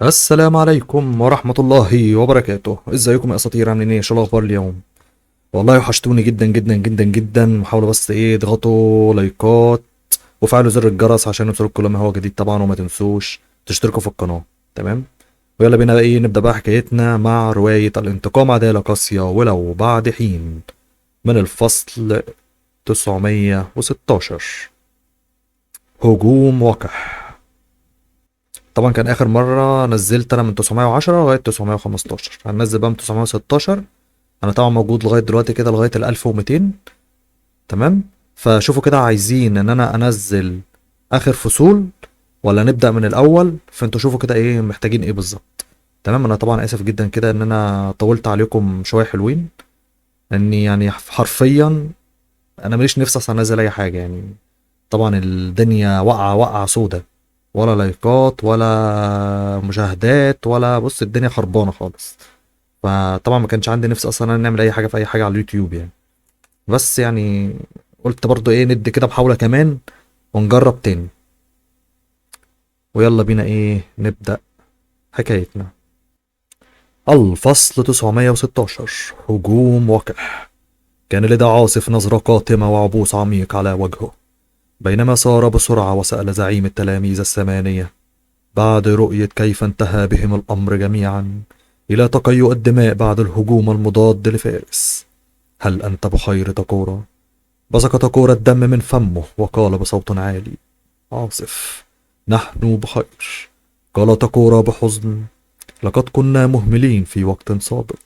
السلام عليكم ورحمة الله وبركاته. ازيكم يا اساطير؟ عاملين ايه؟ شو الاخبار اليوم؟ والله وحشتوني جدا جدا جدا جدا. وحاولوا بس ايه اضغطوا لايكات وفعلوا زر الجرس عشان يوصلكم كل ما هو جديد طبعا، وما تنسوش تشتركوا في القناة. تمام. ويلا بينا بقى ايه نبدأ بقى حكايتنا مع رواية الانتقام عدالة قاسية ولو بعد حين، من الفصل 916، هجوم وقح. طبعا كان اخر مرة نزلت انا من 910 لغاية 915، هننزل بقى من 916. انا طبعا موجود لغايه دلوقتي كده لغايه ال 1200. تمام. فشوفوا كده، عايزين ان انا انزل اخر فصول ولا نبدا من الاول؟ فانتوا شوفوا كده ايه محتاجين ايه بالظبط. تمام. انا طبعا اسف جدا كده ان انا طولت عليكم شويه حلوين، لاني يعني حرفيا انا ماليش نفسي اصلا انزل اي حاجه يعني. طبعا الدنيا واقعه سودة، ولا لايكات ولا مشاهدات ولا بص، الدنيا خربانه خالص. فطبعا ما كانش عندي نفس اصلا ان أنا نعمل اي حاجه في اي حاجه على اليوتيوب يعني. بس يعني قلت برضو ايه ندي كده محاولة كمان ونجرب تاني. ويلا بينا ايه نبدأ حكايتنا. الفصل 916، هجوم وقح. كان لدى عاصف نظرة قاتمة وعبوس عميق على وجهه بينما سار بسرعة وسأل زعيم التلاميذ الثمانية بعد رؤية كيف انتهى بهم الأمر جميعا إلى تقيؤ الدماء بعد الهجوم المضاد لفارس: هل أنت بخير تاكورا؟ بصق تاكورا الدم من فمه وقال بصوت عالي: عاصف، نحن بخير. قال تاكورا بحزن: لقد كنا مهملين في وقت سابق،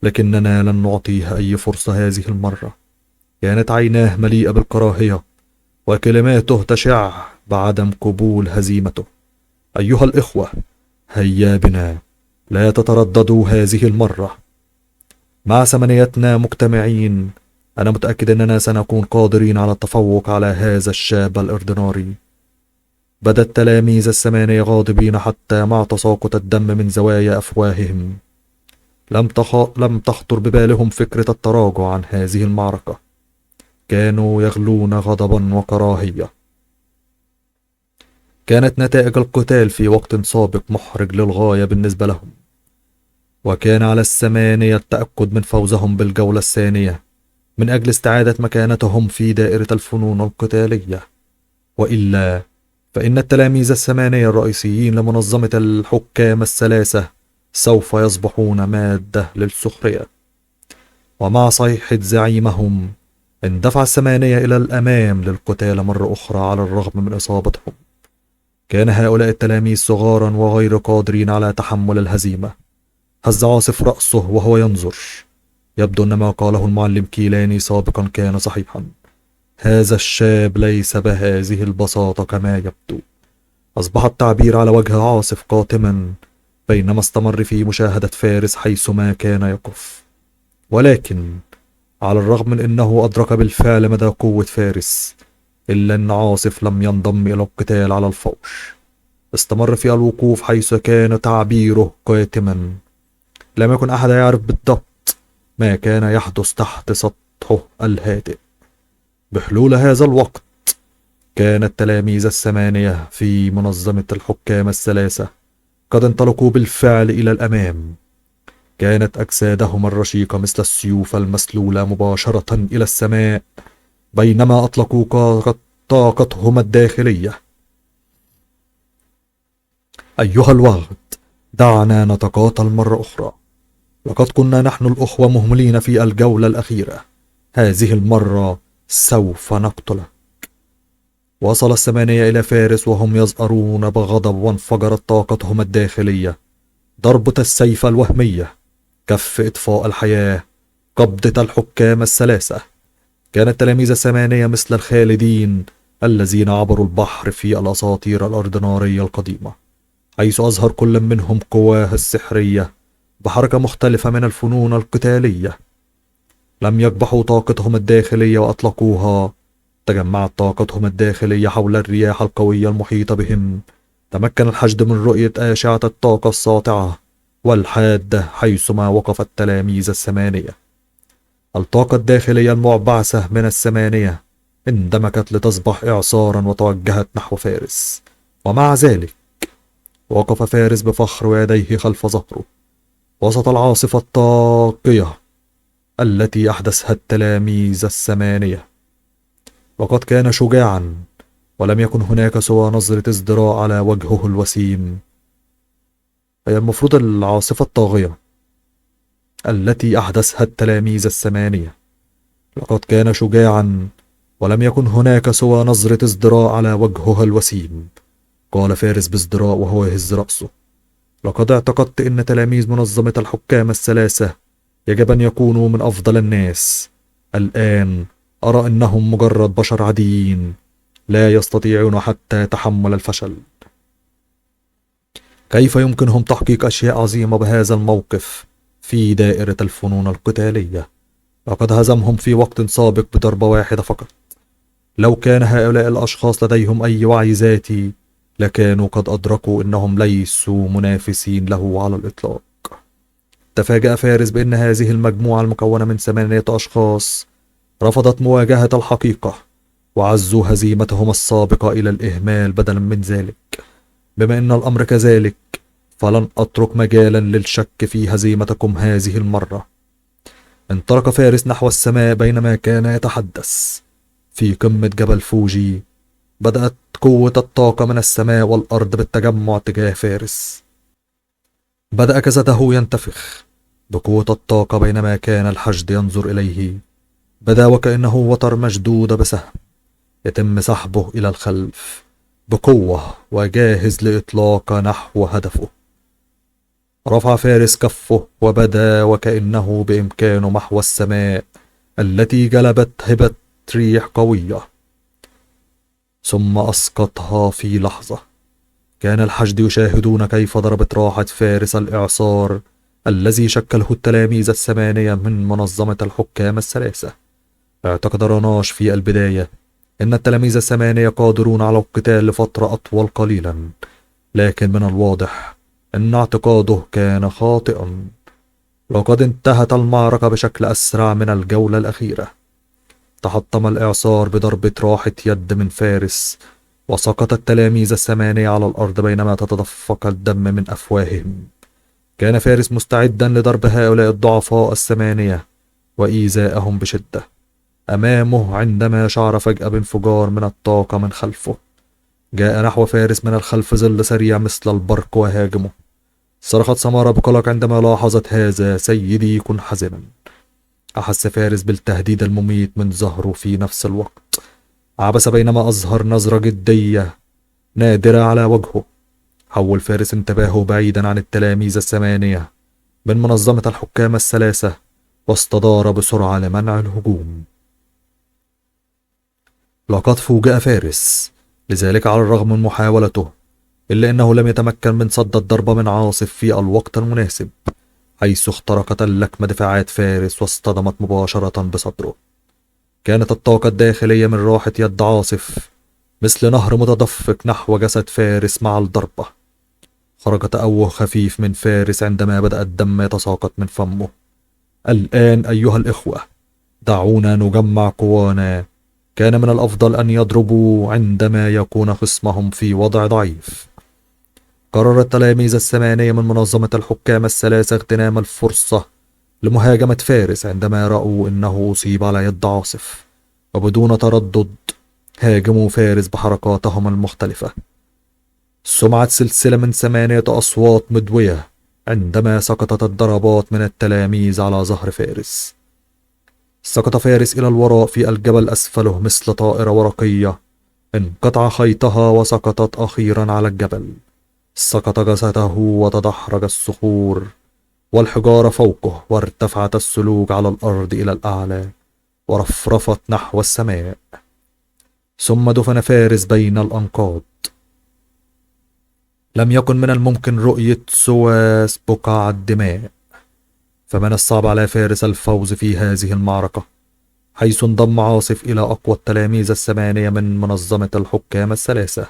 لكننا لن نعطيه أي فرصة هذه المرة. كانت عيناه مليئة بالكراهية وكلماته تشع بعدم قبول هزيمته. أيها الإخوة، هيا بنا، لا تترددوا هذه المرة. مع ثمانيتنا مجتمعين أنا متأكد أننا سنكون قادرين على التفوق على هذا الشاب الأردناري. بدا التلاميذ الثمانية غاضبين حتى مع تساقط الدم من زوايا أفواههم. لم تخطر ببالهم فكرة التراجع عن هذه المعركة. كانوا يغلون غضبا وكراهية. كانت نتائج القتال في وقت سابق محرج للغاية بالنسبة لهم، وكان على الثمانية التأكد من فوزهم بالجولة الثانية من أجل استعادة مكانتهم في دائرة الفنون القتالية، وإلا فإن التلاميذ الثمانية الرئيسيين لمنظمة الحكام الثلاثة سوف يصبحون مادة للسخرية. ومع صيحة زعيمهم اندفع الثمانية إلى الأمام للقتال مرة أخرى على الرغم من إصابتهم. كان هؤلاء التلاميذ صغارا وغير قادرين على تحمل الهزيمة. هز عاصف رأسه وهو ينظر. يبدو أن ما قاله المعلم كيلاني سابقا كان صحيحا. هذا الشاب ليس بهذه البساطة كما يبدو. أصبح التعبير على وجه عاصف قاتما بينما استمر في مشاهدة فارس حيثما كان يقف. ولكن على الرغم من أنه أدرك بالفعل مدى قوة فارس، إلا أن عاصف لم ينضم إلى القتال على الفوش. استمر في الوقوف حيث كان تعبيره قاتما. لم يكن أحد يعرف بالضبط ما كان يحدث تحت سطحه الهادئ. بحلول هذا الوقت كان التلاميذ الثمانية في منظمة الحكام الثلاثة قد انطلقوا بالفعل إلى الأمام. كانت أجسادهم الرشيقة مثل السيوف المسلولة مباشرة إلى السماء بينما أطلقوا طاقتهم الداخلية. أيها الوغد، دعنا نتقاتل مرة أخرى. لقد كنا نحن الأخوة مهملين في الجولة الأخيرة. هذه المرة سوف نقتلك. وصل الثمانية إلى فارس وهم يزأرون بغضب وانفجرت طاقتهم الداخلية. ضربة السيف الوهمية، كف إطفاء الحياة، قبضة الحكام الثلاثة. كان التلاميذ الثمانية مثل الخالدين الذين عبروا البحر في الأساطير الأردنارية القديمة، حيث أظهر كل منهم قواه السحرية بحركة مختلفة من الفنون القتالية. لم يكبحوا طاقتهم الداخلية وأطلقوها. تجمعت طاقتهم الداخلية حول الرياح القوية المحيطة بهم. تمكن الحشد من رؤية أشعة الطاقة الساطعة والحادة حيثما وقف التلاميذ الثمانية. الطاقة الداخلية المعبعثة من الثمانية اندمجت لتصبح إعصارا وتوجهت نحو فارس. ومع ذلك وقف فارس بفخر ويديه خلف ظهره وسط العاصفة الطاقية التي أحدثها التلاميذ الثمانية. وقد كان شجاعا، ولم يكن هناك سوى نظرة ازدراء على وجهه الوسيم. هي المفروض العاصفة الطاغية التي أحدثها التلاميذ الثمانية. لقد كان شجاعا، ولم يكن هناك سوى نظرة ازدراء على وجهه الوسيم، قال فارس بازدراء وهو يهز رأسه. لقد اعتقدت أن تلاميذ منظمة الحكام الثلاثة يجب أن يكونوا من أفضل الناس. الآن أرى أنهم مجرد بشر عاديين لا يستطيعون حتى تحمل الفشل. كيف يمكنهم تحقيق أشياء عظيمة بهذا الموقف في دائرة الفنون القتالية؟ لقد هزمهم في وقت سابق بضربة واحدة فقط. لو كان هؤلاء الأشخاص لديهم أي وعي ذاتي لكانوا قد أدركوا أنهم ليسوا منافسين له على الإطلاق. تفاجأ فارس بأن هذه المجموعة المكونة من 8 أشخاص رفضت مواجهة الحقيقة، وعزوا هزيمتهم السابقة إلى الإهمال بدلا من ذلك. بما أن الأمر كذلك، فلن أترك مجالا للشك في هزيمتكم هذه المرة. انطلق فارس نحو السماء بينما كان يتحدث. في قمة جبل فوجي بدأت قوة الطاقة من السماء والأرض بالتجمع تجاه فارس. بدأ جسده ينتفخ بقوة الطاقة بينما كان الحشد ينظر إليه. بدا وكأنه وتر مشدود بسهم يتم سحبه إلى الخلف بقوة وجاهز لإطلاق نحو هدفه. رفع فارس كفه وبدا وكأنه بإمكانه محو السماء التي جلبت هبة ريح قوية، ثم أسقطها في لحظة. كان الحشد يشاهدون كيف ضربت راحة فارس الإعصار الذي شكله التلاميذ الثمانية من منظمة الحكام الثلاثة. اعتقد راناش في البداية إن التلاميذ الثمانية قادرون على القتال لفترة أطول قليلا، لكن من الواضح أن اعتقاده كان خاطئا. لقد انتهت المعركة بشكل أسرع من الجولة الأخيرة. تحطم الإعصار بضربة راحة يد من فارس، وسقط التلاميذ الثمانية على الأرض بينما تتدفق الدم من أفواههم. كان فارس مستعدا لضرب هؤلاء الضعفاء الثمانية وإيذائهم بشدة أمامه عندما شعر فجأة بانفجار من الطاقة من خلفه. جاء نحو فارس من الخلف ظل سريع مثل البرق وهاجمه. صرخت سمارة بقلق عندما لاحظت هذا. سيدي كن حذرا. أحس فارس بالتهديد المميت من ظهره في نفس الوقت. عبس بينما أظهر نظرة جدية نادرة على وجهه. حول فارس انتباهه بعيدا عن التلاميذ الثمانية من منظمة الحكام الثلاثة واستدار بسرعة لمنع الهجوم. لقد فوجئ فارس لذلك على الرغم من محاولته، إلا أنه لم يتمكن من صد الضربة من عاصف في الوقت المناسب، حيث اخترقت اللكمة دفاعات فارس واصطدمت مباشرة بصدره. كانت الطاقة الداخلية من راحة يد عاصف مثل نهر متدفق نحو جسد فارس مع الضربة. خرج تأوه خفيف من فارس عندما بدأ الدم يتساقط من فمه. الآن أيها الإخوة، دعونا نجمع قوانا. كان من الأفضل أن يضربوا عندما يكون خصمهم في وضع ضعيف. قرر التلاميذ الثمانية من منظمة الحكام الثلاثة اغتنام الفرصة لمهاجمة فارس عندما رأوا أنه أصيب على يد عاصف، وبدون تردد هاجموا فارس بحركاتهم المختلفة. سمعت سلسلة من 8 أصوات مدوية عندما سقطت الضربات من التلاميذ على ظهر فارس. سقط فارس إلى الوراء في الجبل أسفله مثل طائرة ورقية. انقطع خيطها وسقطت أخيرا على الجبل. سقط جسده وتدحرج الصخور والحجارة فوقه، وارتفعت السلوك على الأرض إلى الأعلى ورفرفت نحو السماء. ثم دفن فارس بين الأنقاض. لم يكن من الممكن رؤية سواس بقع الدماء، فمن الصعب على فارس الفوز في هذه المعركة، حيث انضم عاصف إلى أقوى التلاميذ الثمانية من منظمة الحكام الثلاثة.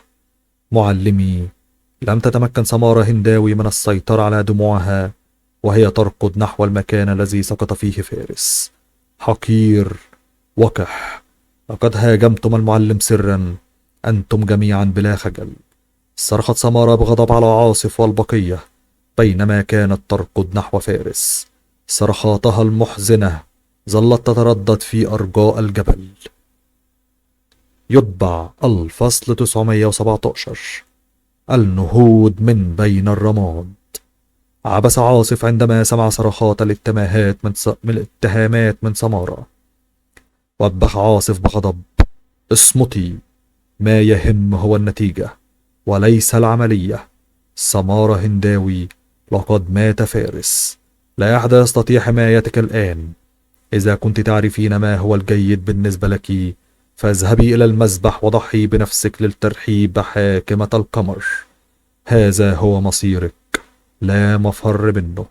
معلمي، لم تتمكن سمارة هنداوي من السيطرة على دموعها وهي تركض نحو المكان الذي سقط فيه فارس. حقير، وقح، لقد هاجمتم المعلم سرا، أنتم جميعا بلا خجل. صرخت سمارة بغضب على عاصف والبقية بينما كانت تركض نحو فارس. صرخاتها المحزنة ظلت تتردد في أرجاء الجبل. يتبع الفصل 917 النهوض من بين الرماد. عبس عاصف عندما سمع صرخات الاتهامات من سمارة. وبخ عاصف بغضب: اصمتي، ما يهم هو النتيجة وليس العملية. سمارة هنداوي، لقد مات فارس، لا أحد يستطيع حمايتك الآن. إذا كنت تعرفين ما هو الجيد بالنسبة لك فاذهبي إلى المذبح وضحي بنفسك للترحيب بحاكمة القمر. هذا هو مصيرك، لا مفر منه.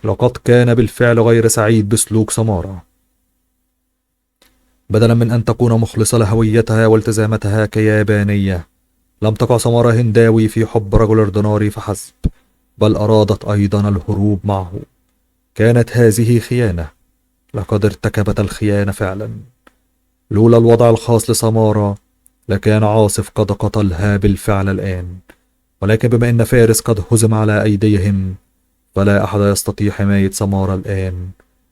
لقد كان بالفعل غير سعيد بسلوك سمارة. بدلا من أن تكون مخلصة لهويتها والتزاماتها كيابانية، لم تقع سمارة هنداوي في حب رجل أردناري فحسب، بل أرادت أيضا الهروب معه. كانت هذه خيانة، لقد ارتكبت الخيانة فعلا. لولا الوضع الخاص لسمارة لكان عاصف قد قتلها بالفعل الآن، ولكن بما أن فارس قد هزم على أيديهم فلا أحد يستطيع حماية سمارة الآن.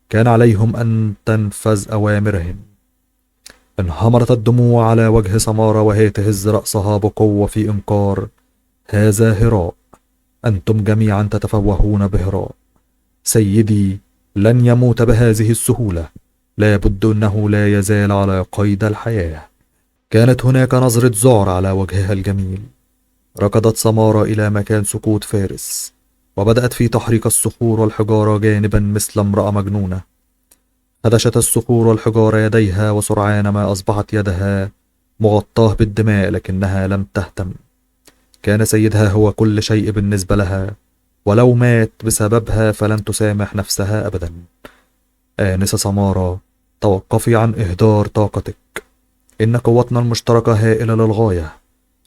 كان عليهم أن تنفذ أوامرهم. انهمرت الدموع على وجه سمارة وهي تهز رأسها بقوة في إنكار. هذا هراء، أنتم جميعا تتفوهون بهراء. سيدي لن يموت بهذه السهولة، لا بد أنه لا يزال على قيد الحياة. كانت هناك نظرة ذعر على وجهها الجميل. ركضت سمارة إلى مكان سقوط فارس وبدأت في تحريك الصخور والحجارة جانبا مثل امرأة مجنونة. خدشت الصخور والحجارة يديها وسرعان ما أصبحت يدها مغطاة بالدماء، لكنها لم تهتم. كان سيدها هو كل شيء بالنسبة لها، ولو مات بسببها فلن تسامح نفسها أبدا. آنسة سمارة، توقفي عن إهدار طاقتك. إن قوتنا المشتركة هائلة للغاية.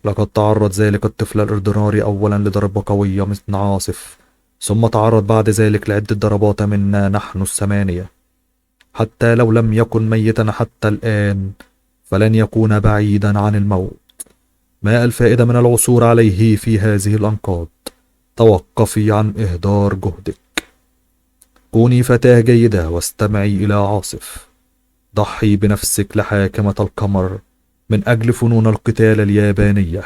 لقد تعرض ذلك الطفل الأردناري أولا لضربة قوية مثل عاصف، ثم تعرض بعد ذلك لعدة ضربات منا نحن الثمانية. حتى لو لم يكن ميتا حتى الآن فلن يكون بعيدا عن الموت. ما الفائدة من العثور عليه في هذه الأنقاض؟ توقفي عن إهدار جهدك. كوني فتاة جيدة واستمعي إلى عاصف. ضحي بنفسك لحاكمة القمر من أجل فنون القتال اليابانية.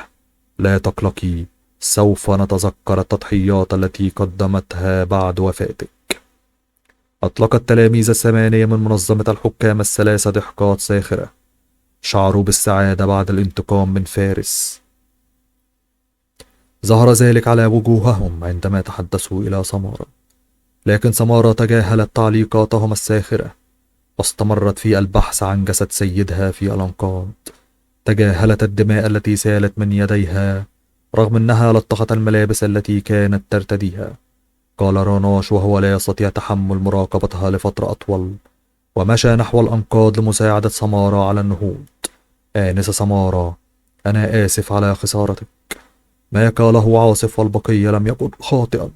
لا تقلقي، سوف نتذكر التضحيات التي قدمتها بعد وفاتك. أطلق التلاميذ الثمانية من منظمة الحكام الثلاثة ضحكات ساخرة. شعروا بالسعادة بعد الانتقام من فارس. ظهر ذلك على وجوههم عندما تحدثوا إلى سمارة، لكن سمارة تجاهلت تعليقاتهم الساخرة واستمرت في البحث عن جسد سيدها في الأنقاض. تجاهلت الدماء التي سالت من يديها رغم أنها لطخت الملابس التي كانت ترتديها. قال راناش وهو لا يستطيع تحمل مراقبتها لفترة أطول، ومشى نحو الأنقاض لمساعدة سمارة على النهوض. آنسة سمارة، أنا آسف على خسارتك. ما قاله عاصف والبقية لم يكن خاطئا.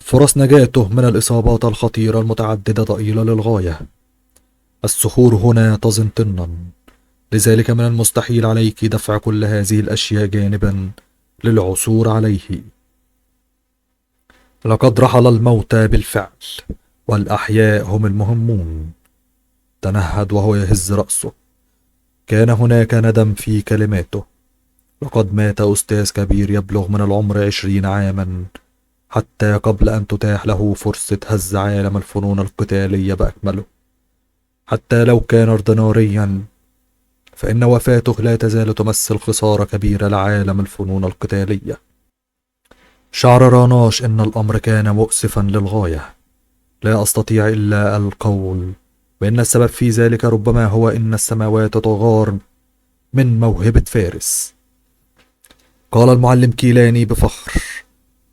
فرص نجاته من الإصابات الخطيرة المتعددة ضئيلة للغاية. الصخور هنا تزن طنا، لذلك من المستحيل عليك دفع كل هذه الأشياء جانبا للعثور عليه. لقد رحل الموتى بالفعل، والأحياء هم المهمون. تنهد وهو يهز رأسه. كان هناك ندم في كلماته. لقد مات أستاذ كبير يبلغ من العمر 20 عاما، حتى قبل أن تتاح له فرصة هز عالم الفنون القتالية بأكمله. حتى لو كان أردناريا فإن وفاته لا تزال تمثل خسارة كبيرة لعالم الفنون القتالية. شعر راناش أن الأمر كان مؤسفا للغاية. لا أستطيع إلا القول بأن السبب في ذلك ربما هو أن السماوات تغار من موهبة فارس. قال المعلم كيلاني بفخر: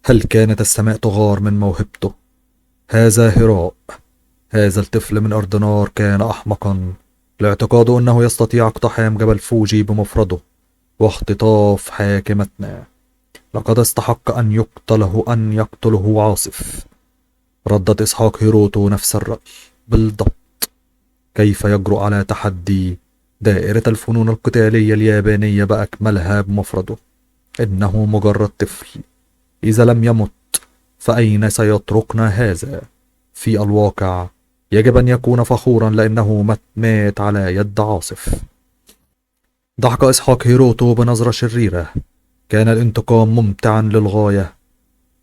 هل كانت السماء تغار من موهبته؟ هذا هراء. هذا الطفل من أردنار كان أحمقا لاعتقاده أنه يستطيع اقتحام جبل فوجي بمفرده واختطاف حاكمتنا. لقد استحق أن يقتله عاصف. ردت إسحاق هيروتو نفس الرأي بالضبط. كيف يجرؤ على تحدي دائرة الفنون القتالية اليابانية بأكملها بمفرده؟ إنه مجرد طفل. إذا لم يمت فأين سيتركنا هذا؟ في الواقع يجب أن يكون فخورا لأنه مات على يد عاصف. ضحك إسحاق هيروتو بنظرة شريرة. كان الانتقام ممتعا للغاية.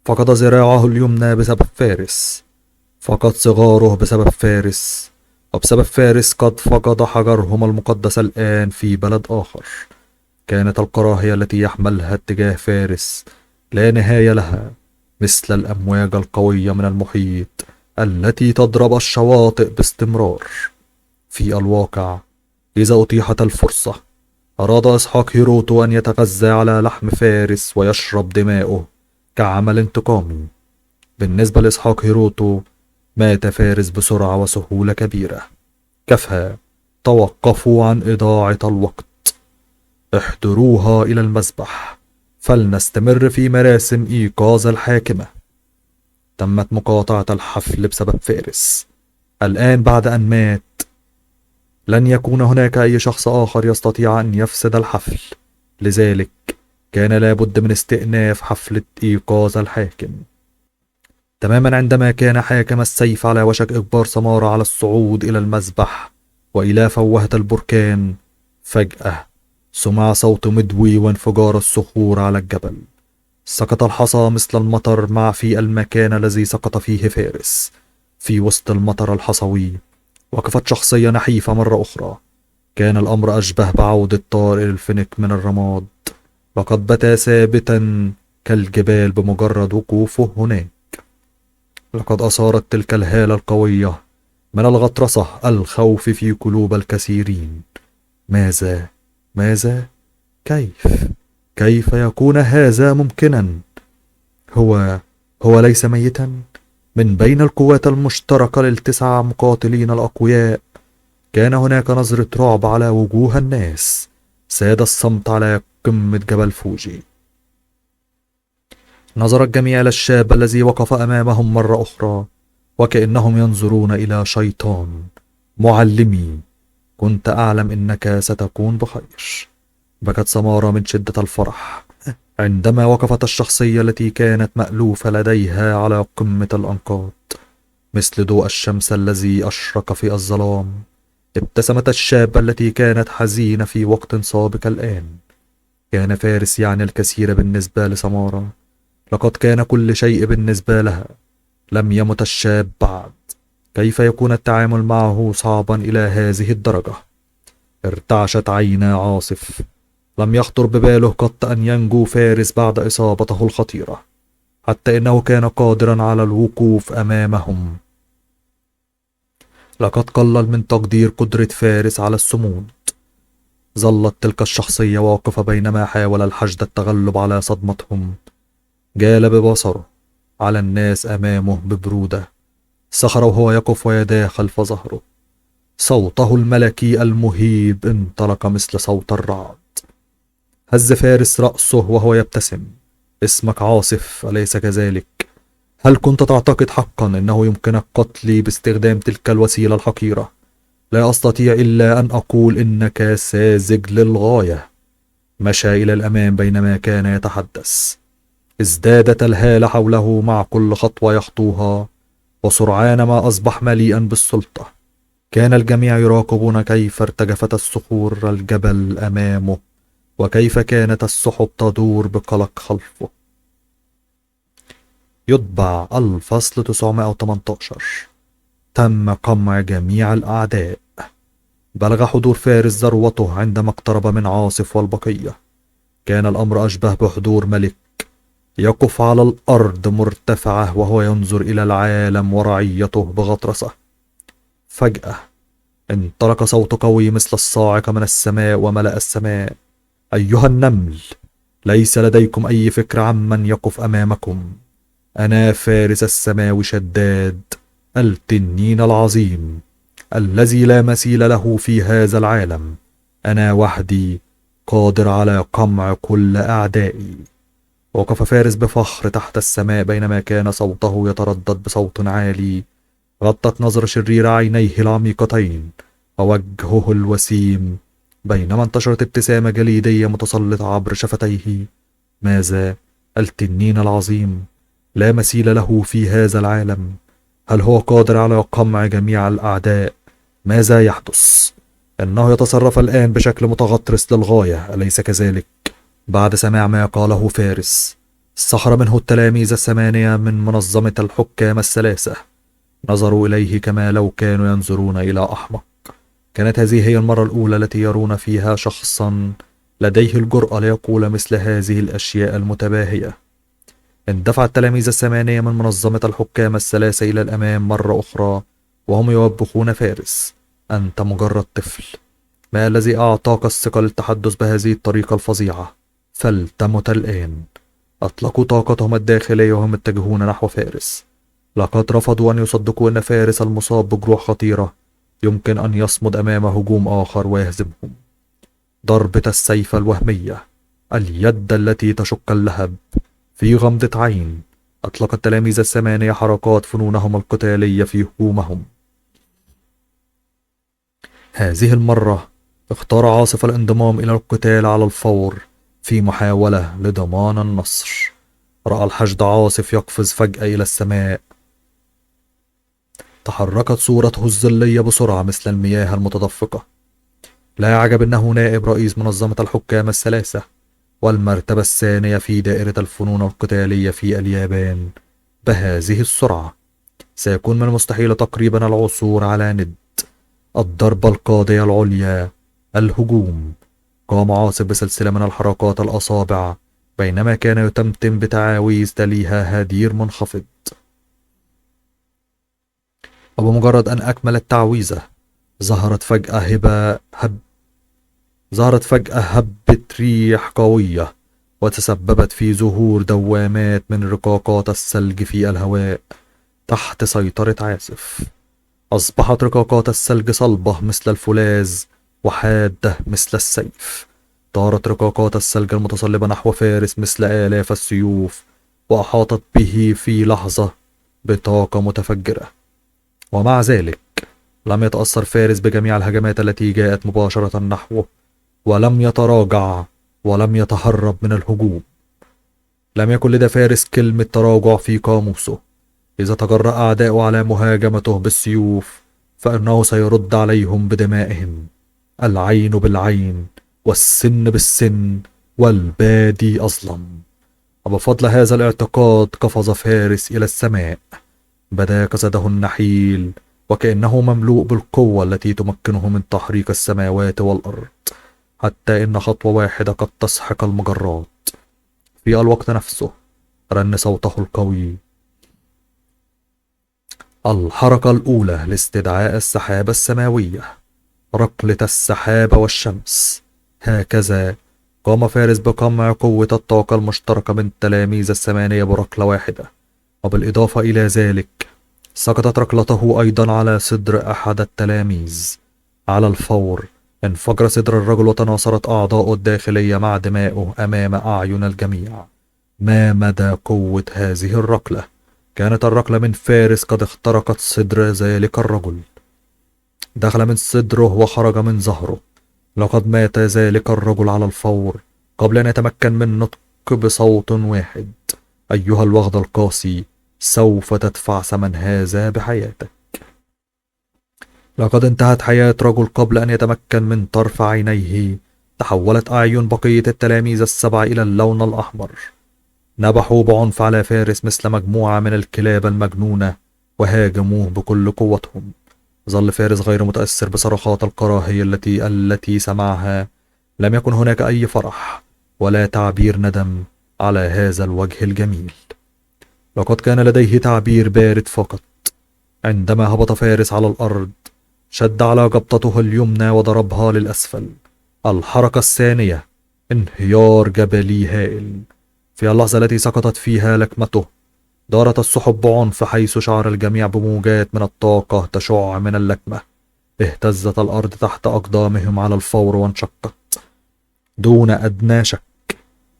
فقد ذراعه اليمنى بسبب فارس، فقد صغاره بسبب فارس، وبسبب فارس قد فقد حجرهما المقدس الآن في بلد آخر. كانت الكراهية التي يحملها اتجاه فارس لا نهاية لها، مثل الأمواج القوية من المحيط التي تضرب الشواطئ باستمرار. في الواقع إذا أتيحت الفرصة أراد إسحاق هيروتو أن يتغذى على لحم فارس ويشرب دماؤه كعمل انتقامي. بالنسبة لإسحاق هيروتو مات فارس بسرعة وسهولة كبيرة. كفى، توقفوا عن إضاعة الوقت. احضروها إلى المذبح فلنستمر في مراسم إيقاظ الحاكمة. تمت مقاطعة الحفل بسبب فارس. الآن بعد أن مات لن يكون هناك أي شخص آخر يستطيع أن يفسد الحفل، لذلك كان لابد من استئناف حفلة إيقاظ الحاكم. تماما عندما كان حاكم السيف على وشك إجبار سمارة على الصعود إلى المذبح وإلى فوهة البركان، فجأة سمع صوت مدوي وانفجار الصخور على الجبل. سقط الحصى مثل المطر مع في المكان الذي سقط فيه فارس. في وسط المطر الحصوي وقفت شخصية نحيفة مرة أخرى. كان الأمر أشبه بعودة طارق الفينيك من الرماد، لقد بدا ثابتا كالجبال بمجرد وقوفه هناك. لقد أثارت تلك الهالة القوية من الغطرسة الخوف في قلوب الكثيرين. ماذا؟ كيف يكون هذا ممكنا؟ هو ليس ميتا؟ من بين القوات المشتركة للتسعة مقاتلين الأقوياء كان هناك نظرة رعب على وجوه الناس. ساد الصمت على قمة جبل فوجي. نظر الجميع إلى الشاب الذي وقف أمامهم مرة أخرى وكأنهم ينظرون إلى شيطان. معلمي، كنت أعلم إنك ستكون بخير. بكت سمارة من شدة الفرح عندما وقفت الشخصية التي كانت مألوفة لديها على قمة الأنقاض مثل ضوء الشمس الذي أشرق في الظلام. ابتسمت الشابة التي كانت حزينة في وقت سابق الآن. كان فارس يعني الكثير بالنسبة لسمارة. لقد كان كل شيء بالنسبة لها. لم يمت الشاب بعد. كيف يكون التعامل معه صعبا إلى هذه الدرجة؟ ارتعشت عينا عاصف. لم يخطر بباله قط أن ينجو فارس بعد إصابته الخطيرة، حتى إنه كان قادرا على الوقوف أمامهم. لقد قلل من تقدير قدرة فارس على الصمود. ظلت تلك الشخصية واقفة بينما حاول الحشد التغلب على صدمتهم. جال ببصره على الناس أمامه ببرودة. صخر وهو يقف ويداه خلف ظهره. صوته الملكي المهيب انطلق مثل صوت الرعد. هز فارس رأسه وهو يبتسم. اسمك عاصف، أليس كذلك؟ هل كنت تعتقد حقا أنه يمكنك قتلي باستخدام تلك الوسيلة الحقيرة؟ لا أستطيع إلا أن أقول إنك ساذج للغاية. مشى إلى الأمام بينما كان يتحدث. ازدادت الهالة حوله مع كل خطوة يخطوها، وسرعان ما أصبح مليئا بالسلطة. كان الجميع يراقبون كيف ارتجفت الصخور الجبل أمامه وكيف كانت السحب تدور بقلق خلفه. يتبع الفصل 918. تم قمع جميع الأعداء. بلغ حضور فارس ذروته عندما اقترب من عاصف والبقية. كان الأمر أشبه بحضور ملك يقف على الأرض مرتفعة وهو ينظر إلى العالم ورعيته بغطرسة. فجأة انطلق صوت قوي مثل الصاعقة من السماء وملأ السماء. أيها النمل، ليس لديكم أي فكرة عمن يقف أمامكم. أنا فارس السماوي شداد، التنين العظيم الذي لا مثيل له في هذا العالم. أنا وحدي قادر على قمع كل أعدائي. وقف فارس بفخر تحت السماء بينما كان صوته يتردد بصوت عالي. غطت نظر شرير عينيه العميقتين ووجهه الوسيم، بينما انتشرت ابتسامة جليدية متسلطة عبر شفتيه. ماذا؟ التنين العظيم لا مثيل له في هذا العالم. هل هو قادر على قمع جميع الأعداء؟ ماذا يحدث؟ إنه يتصرف الآن بشكل متغطرس للغاية، أليس كذلك؟ بعد سماع ما قاله فارس، سخر منه التلاميذ الثمانية من منظمة الحكام الثلاثة. نظروا إليه كما لو كانوا ينظرون إلى أحمق. كانت هذه هي المرة الأولى التي يرون فيها شخصا لديه الجرأة ليقول مثل هذه الأشياء المتباهية. اندفع التلاميذ الثمانية من منظمة الحكام الثلاثة إلى الأمام مرة أخرى وهم يوبخون فارس: أنت مجرد طفل. ما الذي أعطاك الثقة للتحدث بهذه الطريقة الفظيعة؟ فلتمت الآن. أطلقوا طاقتهم الداخلية وهم متجهون نحو فارس. لقد رفضوا أن يصدقوا أن فارس المصاب بجروح خطيرة يمكن أن يصمد أمام هجوم آخر ويهزمهم. ضربة السيف الوهمية، اليد التي تشق اللهب. في غمضة عين أطلق التلاميذ الثمانية حركات فنونهم القتالية في هجومهم. هذه المرة اختار عاصف الانضمام إلى القتال على الفور في محاولة لضمان النصر. رأى الحشد عاصف يقفز فجأة إلى السماء. تحركت صورته الظلية بسرعة مثل المياه المتدفقة. لا عجب أنه نائب رئيس منظمة الحكام الثلاثة والمرتبة الثانية في دائرة الفنون القتالية في اليابان بهذه السرعة. سيكون من المستحيل تقريبا العثور على ند. الضربة القاضية العليا، الهجوم. قام عاصف بسلسلة من الحركات الأصابع بينما كان يتمتم بتعاويذ تليها هدير منخفض. وبمجرد أن أكمل التعويذة ظهرت فجأة هبة ريح قوية وتسببت في ظهور دوامات من رقاقات الثلج في الهواء تحت سيطرة عاصف. أصبحت رقاقات الثلج صلبة مثل الفولاذ وحادة مثل السيف. طارت رقاقات الثلج المتصلبة نحو فارس مثل آلاف السيوف وأحاطت به في لحظة بطاقة متفجرة. ومع ذلك لم يتأثر فارس بجميع الهجمات التي جاءت مباشرة نحوه، ولم يتراجع ولم يتهرب من الهجوم. لم يكن لدى فارس كلمة تراجع في قاموسه. إذا تجرأ أعداؤه على مهاجمته بالسيوف فإنه سيرد عليهم بدمائهم، العين بالعين والسن بالسن والبادي أظلم. وبفضل هذا الاعتقاد قفز فارس إلى السماء. بدا جسده النحيل وكأنه مملوء بالقوة التي تمكنه من تحريك السماوات والأرض، حتى إن خطوة واحدة قد تسحق المجرات. في الوقت نفسه رن صوته القوي: الحركة الأولى لاستدعاء السحابة السماوية، رقلة السحاب والشمس. هكذا قام فارس بقمع قوة الطاقة المشتركة من تلاميذ الثمانية بركلة واحدة. وبالإضافة إلى ذلك سقطت ركلته أيضا على صدر أحد التلاميذ. على الفور انفجر صدر الرجل وتناثرت أعضاؤه الداخلية مع دمائه أمام أعين الجميع. ما مدى قوة هذه الركلة؟ كانت الركلة من فارس قد اخترقت صدر ذلك الرجل. دخل من صدره وخرج من ظهره. لقد مات ذلك الرجل على الفور قبل أن يتمكن من نطق بصوت واحد: أيها الوغد القاسي، سوف تدفع ثمن هذا بحياتك. لقد انتهت حياة رجل قبل أن يتمكن من طرف عينيه. تحولت أعين بقية التلاميذ السبعة إلى اللون الأحمر. نبحوا بعنف على فارس مثل مجموعة من الكلاب المجنونة وهاجموه بكل قوتهم. ظل فارس غير متأثر بصرخات الكراهية التي سمعها. لم يكن هناك أي فرح ولا تعبير ندم على هذا الوجه الجميل. لقد كان لديه تعبير بارد فقط. عندما هبط فارس على الأرض شد على جبطته اليمنى وضربها للأسفل. الحركة الثانية، انهيار جبلي هائل. في اللحظة التي سقطت فيها لكمته دارت السحب بعنف حيث شعر الجميع بموجات من الطاقة تشع من اللكمة. اهتزت الأرض تحت أقدامهم على الفور وانشقت دون أدنى شك.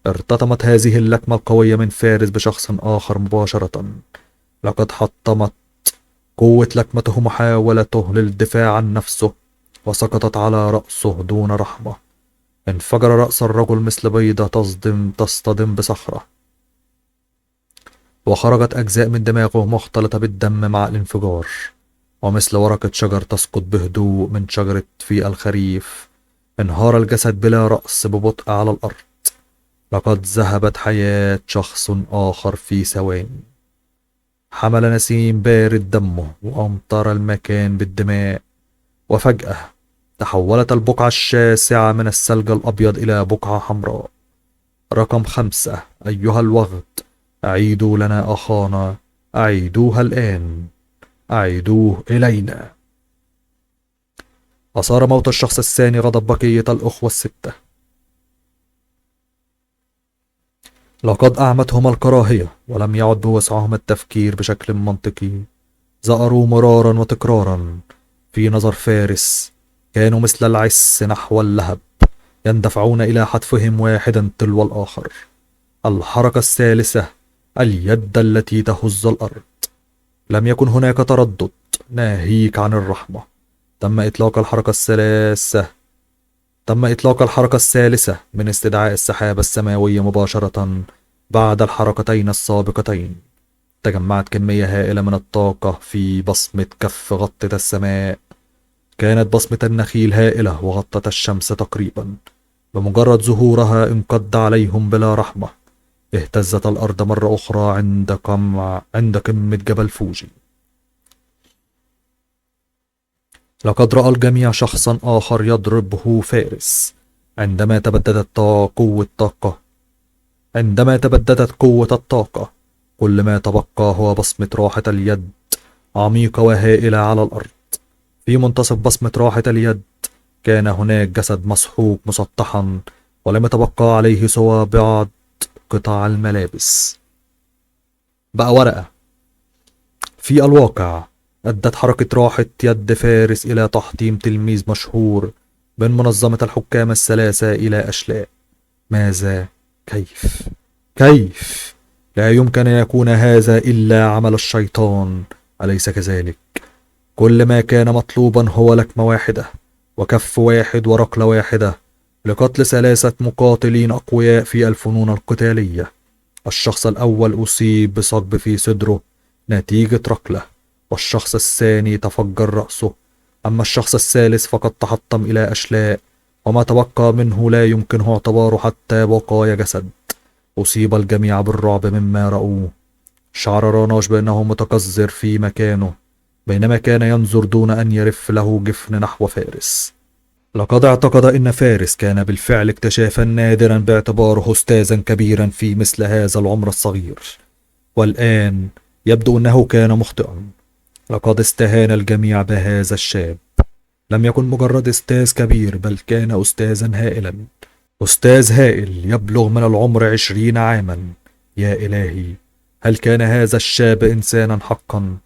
ارتطمت هذه اللكمة القوية من فارس بشخص آخر مباشرة. لقد حطمت قوة لكمته محاولته للدفاع عن نفسه وسقطت على رأسه دون رحمة. انفجر رأس الرجل مثل بيضة تصطدم بصخرة، وخرجت أجزاء من دماغه مختلطة بالدم مع الانفجار، ومثل ورقة شجر تسقط بهدوء من شجرة في الخريف انهار الجسد بلا رأس ببطء على الأرض. لقد ذهبت حياة شخص آخر في ثواني. حمل نسيم بارد دمه وأمطر المكان بالدماء، وفجأة تحولت البقعة الشاسعة من الثلج الأبيض إلى بقعة حمراء. رقم 5: أيها الوغد، أعيدوا لنا أخانا، أعيدوها الآن، أعيدوه إلينا. أثار موت الشخص الثاني غضب بقية الأخوة الستة. لقد أعمتهم الكراهية ولم يعد بوسعهم التفكير بشكل منطقي. زأروا مرارا وتكرارا. في نظر فارس كانوا مثل العس نحو اللهب، يندفعون إلى حتفهم واحدا تلو الآخر. الحركة الثالثة: اليد التي تهز الأرض. لم يكن هناك تردد، ناهيك عن الرحمة. تم إطلاق الحركة الثالثة من استدعاء السحاب السماوي مباشرة بعد الحركتين السابقتين. تجمعت كمية هائلة من الطاقة في بصمة كف غطت السماء. كانت بصمة النخيل هائلة وغطت الشمس تقريبا. بمجرد ظهورها انقض عليهم بلا رحمة. اهتزت الأرض مرة أخرى عند قمة جبل فوجي. لقد رأى الجميع شخصا آخر يضربه فارس. عندما تبددت قوة الطاقة، كل ما تبقى هو بصمة راحة اليد عميقة وهائلة على الأرض. في منتصف بصمة راحة اليد كان هناك جسد مسحوق مسطحا، ولم يتبقى عليه سوى بعض قطع الملابس. بقى ورقة. في الواقع أدت حركة راحة يد فارس إلى تحطيم تلميذ مشهور من منظمة الحكام الثلاثة إلى أشلاء. ماذا؟ كيف؟ لا يمكن أن يكون هذا إلا عمل الشيطان، أليس كذلك؟ كل ما كان مطلوبا هو لكمة واحدة وكف واحد وركلة واحدة لقتل 3 مقاتلين أقوياء في الفنون القتالية. الشخص الأول أصيب بثقب في صدره نتيجة ركلة، والشخص الثاني تفجر رأسه، أما الشخص الثالث فقد تحطم إلى أشلاء، وما تبقى منه لا يمكنه اعتباره حتى بقايا جسد. أصيب الجميع بالرعب مما رأوه. شعر راناش بأنه متقذر في مكانه بينما كان ينظر دون أن يرف له جفن نحو فارس. لقد اعتقد أن فارس كان بالفعل اكتشافا نادرا باعتباره أستاذا كبيرا في مثل هذا العمر الصغير، والآن يبدو أنه كان مخطئا. لقد استهان الجميع بهذا الشاب. لم يكن مجرد أستاذ كبير، بل كان أستاذا هائلا. أستاذ هائل يبلغ من العمر 20 عاما. يا إلهي، هل كان هذا الشاب إنسانا حقا؟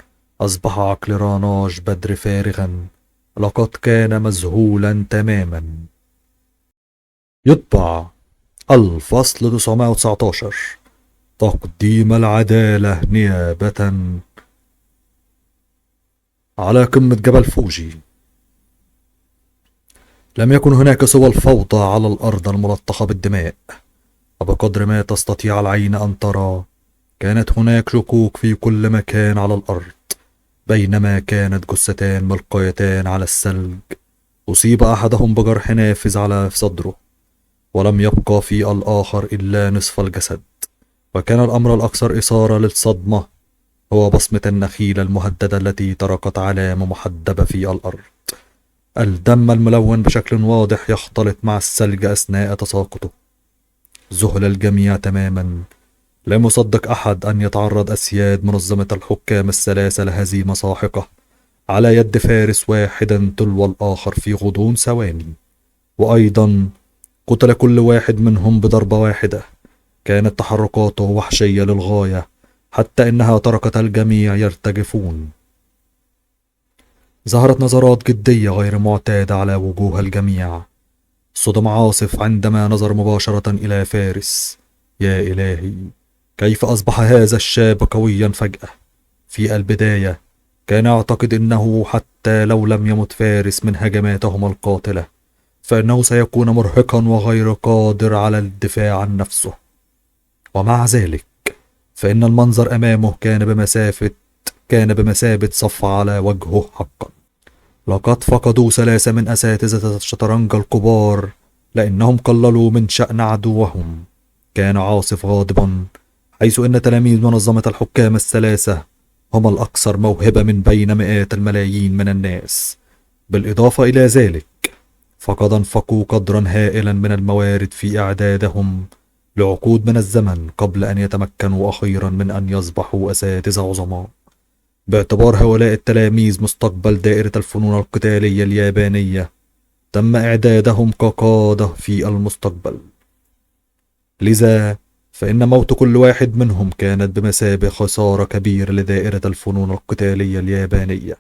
أصبح عقل راناش بدر فارغا. لقد كان مذهولا تماما. يطبع الفصل 919. تقديم العدالة نيابة على قمة جبل فوجي. لم يكن هناك سوى الفوضى على الأرض الملطخة بالدماء، وبقدر ما تستطيع العين أن ترى كانت هناك شكوك في كل مكان على الأرض. بينما كانت جثتان ملقيتان على الثلج، أصيب أحدهم بجرح نافذ على صدره، ولم يبقى في الآخر إلا نصف الجسد. وكان الأمر الأكثر إثارة للصدمة هو بصمة النخيل المهددة التي تركت علامة محدبة في الأرض. الدم الملون بشكل واضح يختلط مع الثلج أثناء تساقطه. ذهل الجميع تماما. لم يصدق أحد أن يتعرض أسياد منظمة الحكام الثلاثة لهزيمة ساحقة على يد فارس واحدا تلو الآخر في غضون ثواني. وأيضا قتل كل واحد منهم بضربة واحدة. كانت تحركاته وحشية للغاية، حتى إنها تركت الجميع يرتجفون. ظهرت نظرات جدية غير معتادة على وجوه الجميع. صدم عاصف عندما نظر مباشرة إلى فارس. يا إلهي، كيف أصبح هذا الشاب قويا فجأة؟ في البداية كان يعتقد أنه حتى لو لم يمت فارس من هجماتهم القاتلة فإنه سيكون مرهقا وغير قادر على الدفاع عن نفسه. ومع ذلك فإن المنظر أمامه كان بمثابة صف على وجهه حقا. لقد فقدوا 3 من أساتذة الشطرنج الكبار لأنهم قللوا من شأن عدوهم. كان عاصف غاضبا، حيث أن تلاميذ منظمة الحكام الثلاثة هم الأكثر موهبة من بين مئات الملايين من الناس. بالإضافة إلى ذلك فقد انفقوا قدرا هائلا من الموارد في إعدادهم لعقود من الزمن قبل أن يتمكنوا أخيرا من أن يصبحوا أساتذة عظماء. باعتبار هؤلاء التلاميذ مستقبل دائرة الفنون القتالية اليابانية، تم إعدادهم كقادة في المستقبل. لذا فإن موت كل واحد منهم كانت بمثابة خسارة كبيرة لدائرة الفنون القتالية اليابانية.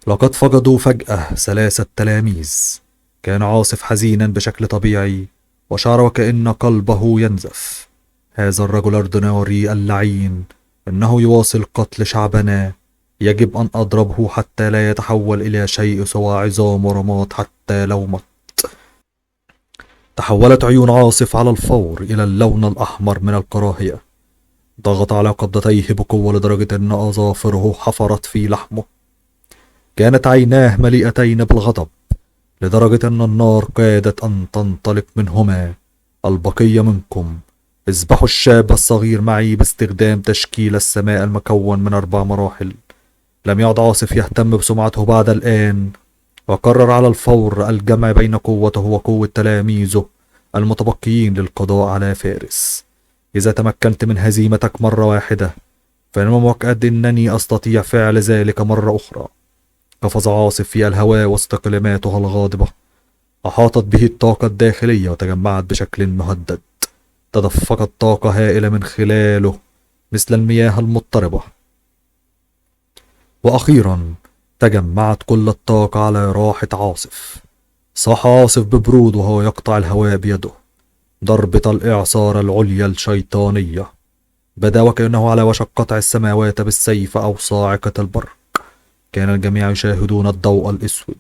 لقد فقدوا فجأة 3 تلاميذ. كان عاصف حزينا بشكل طبيعي، وشعر وكأن قلبه ينزف. هذا الرجل الأردناري اللعين إنه يواصل قتل شعبنا. يجب أن أضربه حتى لا يتحول إلى شيء سوى عظام ورماد حتى لو مات. تحولت عيون عاصف على الفور إلى اللون الأحمر من الكراهية. ضغط على قبضتيه بقوة لدرجة أن أظافره حفرت في لحمه. كانت عيناه مليئتين بالغضب لدرجة أن النار كادت أن تنطلق منهما. البقية منكم اذبحوا الشاب الصغير معي باستخدام تشكيل السماء المكون من 4 مراحل. لم يعد عاصف يهتم بسمعته بعد الآن، وقرر على الفور الجمع بين قوته وقوة تلاميذه المتبقيين للقضاء على فارس. إذا تمكنت من هزيمتك مرة واحدة فإن مؤكد أنني أستطيع فعل ذلك مرة أخرى. قفز عاصف في الهواء وسط كلماته الغاضبة. أحاطت به الطاقة الداخلية وتجمعت بشكل مهدد. تدفقت طاقة هائلة من خلاله مثل المياه المضطربة. وأخيرا تجمعت كل الطاقة على راحة عاصف. صاح عاصف ببرود وهو يقطع الهواء بيده. ضربة الإعصار العليا الشيطانية. بدا وكأنه على وشك قطع السماوات بالسيف أو صاعقة البرق. كان الجميع يشاهدون الضوء الأسود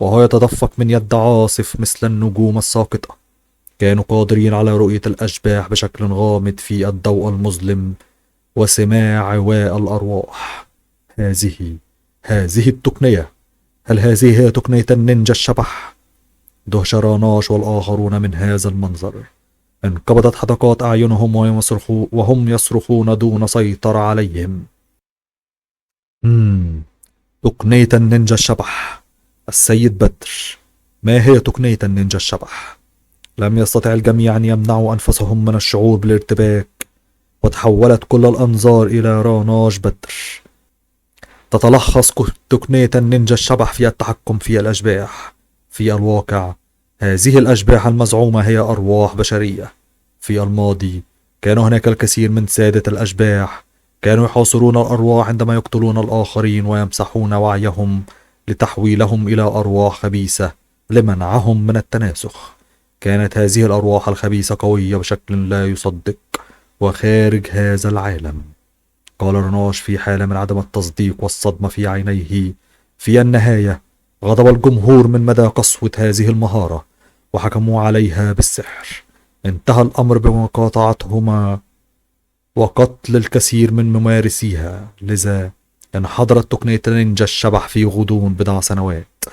وهو يتدفق من يد عاصف مثل النجوم الساقطة. كانوا قادرين على رؤية الأشباح بشكل غامض في الضوء المظلم وسماع عواء الأرواح. هذه التقنية. هل هذه هي تقنية النينجا الشبح؟ دهش راناش والآخرون من هذا المنظر. انقبضت حدقات أعينهم وهم يصرخون دون سيطرة عليهم. تقنية النينجا الشبح. السيد بدر، ما هي تقنية النينجا الشبح؟ لم يستطع الجميع أن يمنعوا أنفسهم من الشعور بالارتباك، وتحولت كل الأنظار إلى راناش بدر. تتلخص تقنية النينجا الشبح في التحكم في الأشباح. في الواقع هذه الأشباح المزعومة هي أرواح بشرية. في الماضي كان هناك الكثير من سادة الأشباح كانوا يحاصرون الأرواح عندما يقتلون الآخرين ويمسحون وعيهم لتحويلهم إلى أرواح خبيثة لمنعهم من التناسخ. كانت هذه الأرواح الخبيثة قوية بشكل لا يصدق وخارج هذا العالم. قال رناش في حالة من عدم التصديق والصدمة في عينيه. في النهاية غضب الجمهور من مدى قسوة هذه المهارة وحكموا عليها بالسحر. انتهى الأمر بمقاطعتهما وقتل الكثير من ممارسيها. لذا انحدرت تقنية نينجا الشبح في غضون بضع سنوات.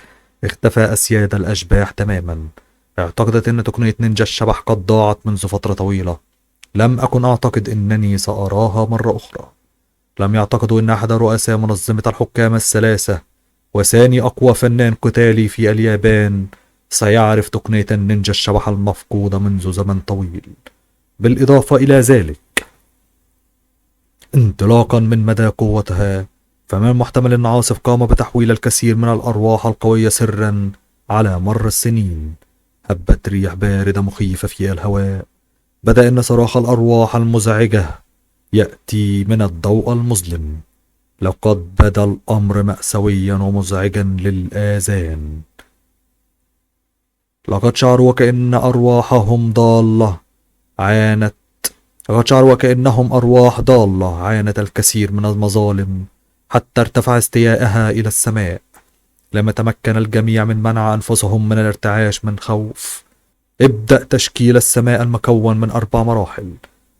اختفى أسياد الأشباح تماما. اعتقدت أن تقنية نينجا الشبح قد ضاعت منذ فترة طويلة. لم أكن أعتقد أنني سأراها مرة أخرى. لم يعتقدوا أن أحد رؤساء منظمة الحكام الثلاثة وثاني أقوى فنان قتالي في اليابان سيعرف تقنية النينجا الشبح المفقودة منذ زمن طويل. بالإضافة إلى ذلك، انطلاقا من مدى قوتها، فمن المحتمل أن عاصف قام بتحويل الكثير من الأرواح القوية سرا على مر السنين. هبت ريح باردة مخيفة في الهواء. بدأ أن صراخ الأرواح المزعجة يأتي من الضوء المظلم. لقد بدا الأمر مأساويا ومزعجا للآذان. لقد شعروا وكأن أرواحهم ضالة عانت لقد شعروا وكأنهم أرواح ضالة عانت الكثير من المظالم حتى ارتفع استيائها إلى السماء. لم يتمكن الجميع من منع أنفسهم من الارتعاش من خوف. ابدأ تشكيل السماء المكون من 4 مراحل.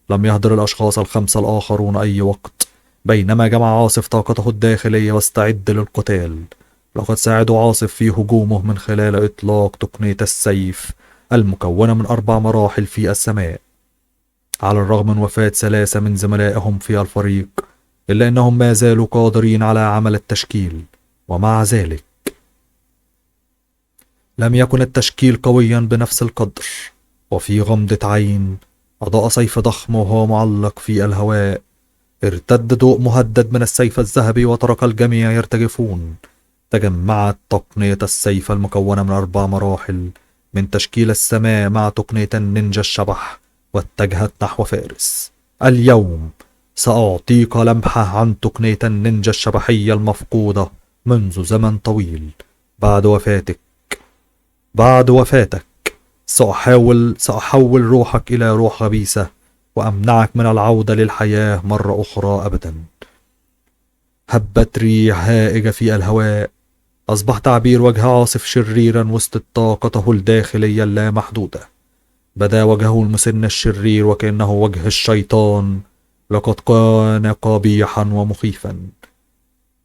لم يهدر الأشخاص ال5 الآخرون أي وقت، بينما جمع عاصف طاقته الداخلية واستعد للقتال. لقد ساعدوا عاصف في هجومه من خلال إطلاق تقنية السيف المكونة من 4 مراحل في السماء. على الرغم من وفاة 3 من زملائهم في الفريق، إلا أنهم ما زالوا قادرين على عمل التشكيل. ومع ذلك لم يكن التشكيل قويا بنفس القدر. وفي غمضة عين أضاء سيف ضخم وهو معلق في الهواء. ارتد ضوء مهدد من السيف الذهبي وترك الجميع يرتجفون. تجمعت تقنية السيف المكونة من 4 مراحل من تشكيل السماء مع تقنية النينجا الشبح، واتجهت نحو فارس. اليوم سأعطيك لمحة عن تقنية النينجا الشبحية المفقودة منذ زمن طويل. بعد وفاتك سأحول روحك إلى روح خبيثة وأمنعك من العودة للحياة مرة أخرى أبدا. هبت ريح هائجة في الهواء. أصبح تعبير وجه عاصف شريرا وسط طاقته الداخلية اللامحدودة. بدا وجهه المسن الشرير وكأنه وجه الشيطان. لقد كان قبيحا ومخيفا.